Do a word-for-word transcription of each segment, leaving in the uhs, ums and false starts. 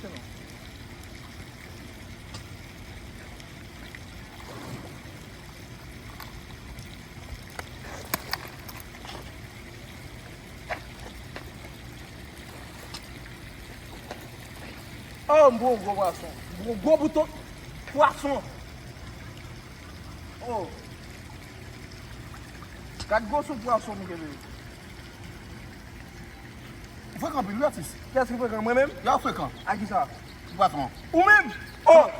Oh, m pran yon gwo pwason. M pran yon gwo bouton pwason. Oh. Gad gwoso pwason m kenbe. Ou frekan anpil, wi, atis. Kiyès ki frekan? Mwen menm? Ya, ou frekan. A kisa? Pwason. Ou menm? Oh!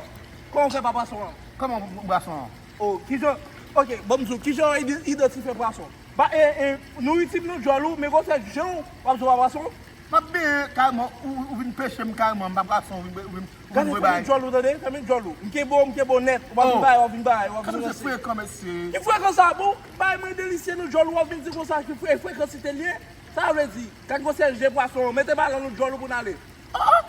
Kòman w fè pa pwason an? Kòman pwason an? Oh, kijan? Ok, ban m di w, kijan w ide-, idantifye pwason? Ba, e, e, nou itil nou djòl ou, men gwosè je w, w ap di w pa pwason? M ap benyen kareman, ou, ou vin peche m kareman, m pa pwason, ou vin, ou vin, ou vin Gade, voye fèmen bagay. Djòl ou, tande, fèmen djòl ou. M kenbe w, m kenbe w nèt, w ap vin Oh. Bay, w ap vin bay, w ap vin Kòman se ranse. Frekan, mesye? Ki frekan sa, bon? Bay mwen delisye nou djòl ou, w ap vin di konsa ki fre-, frekansite l ye? Sa vle di, gad gwosè je pwason an, mete balan nou djòl ou pou n ale. Ah, ah.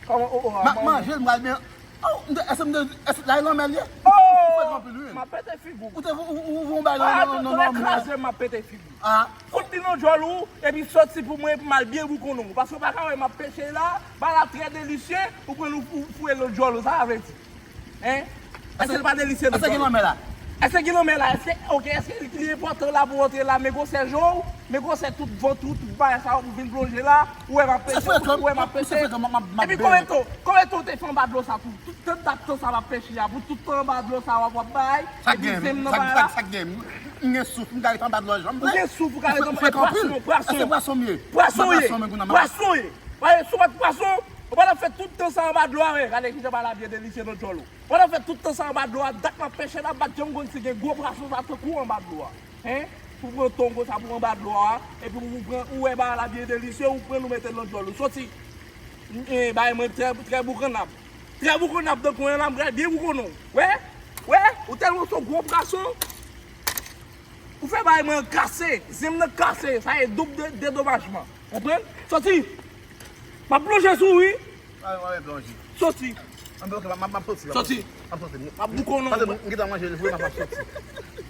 Kòman, oh, oh, Ma, ah, manje l, m pral benyen. Oh, m te, èske m te, èske la e lanmè l ye? Oh! Ou frekan anpil, wi. M ap pete figi w. Ou te, ou, ou, ou, ou bay Ah, nan, nan, nan, nan, kraze, m ap pete figi w. Ah. Fout li nan djòl ou, epi soti pou mwen, pou m al byen boukonnen w. Paske w pa ka wè m ap peche la, bagay la trè delisye, ou pran l, ou foure l nan djòl ou, sa sa vle di? Hein? Èske l pa delisye nan djòl ou? Èske gen lanmè la? Èske gen lanmè la? Èske, ok, èske li enpòtan la pou w antre la, men gwosè je w, men gwosè tout vant ou, tout bagay sa yo pou vin plonje la, ou wè m ap peche, ou wè m ap peche. Epi konbyen tan, konbyen tan w te fè anba dlo sa tou? Tout tan dat tan sa m ap peche a, pou tout tan anba dlo sa w ap, w ap bay, epi zen m nan bagay la. Sa k gen? M gen souf, m ka ret anba dlo a jan m vle. Ou gen souf, ou ka ret anba, e pwason, pwason. Pwason ye. Pwason ye. Pwason ye. Wè, si w pa t pwason, ou pa t ap fè tout tan sa anba dlo a, men gade kijan bagay la byen delisye nan djòl ou. Pandan w fè tout tan sa anba dlo a, dat m ap peche la, m pa t janm konn si gen gwo pwason sa tankou anba dlo a. Hein? Pou pran tongo sa pou anba dlo a, epi ou pran, ou wè bagay la byen delisye, ou pran l ou mete l nan djòl ou. Soti. Eh, bagay mwen trè, trè boukannab. Trè boukannab tankou an la, m pral byen boukonnen w. Wè? Wè? Ou tèlman se yon gwo pwason. Ou fè bagay mwen an kase, zen m nan kase, sa e doub de, dedomajman. Konprann? Soti! M ap plonje sou ou, wi! Mwen, mwen plonje. Soti! Mwen bloke, m ap, m ap soti la. Soti! M ap soti. M ap boukonnen w. Pase mwen, m gentan manje l vre, m ap soti.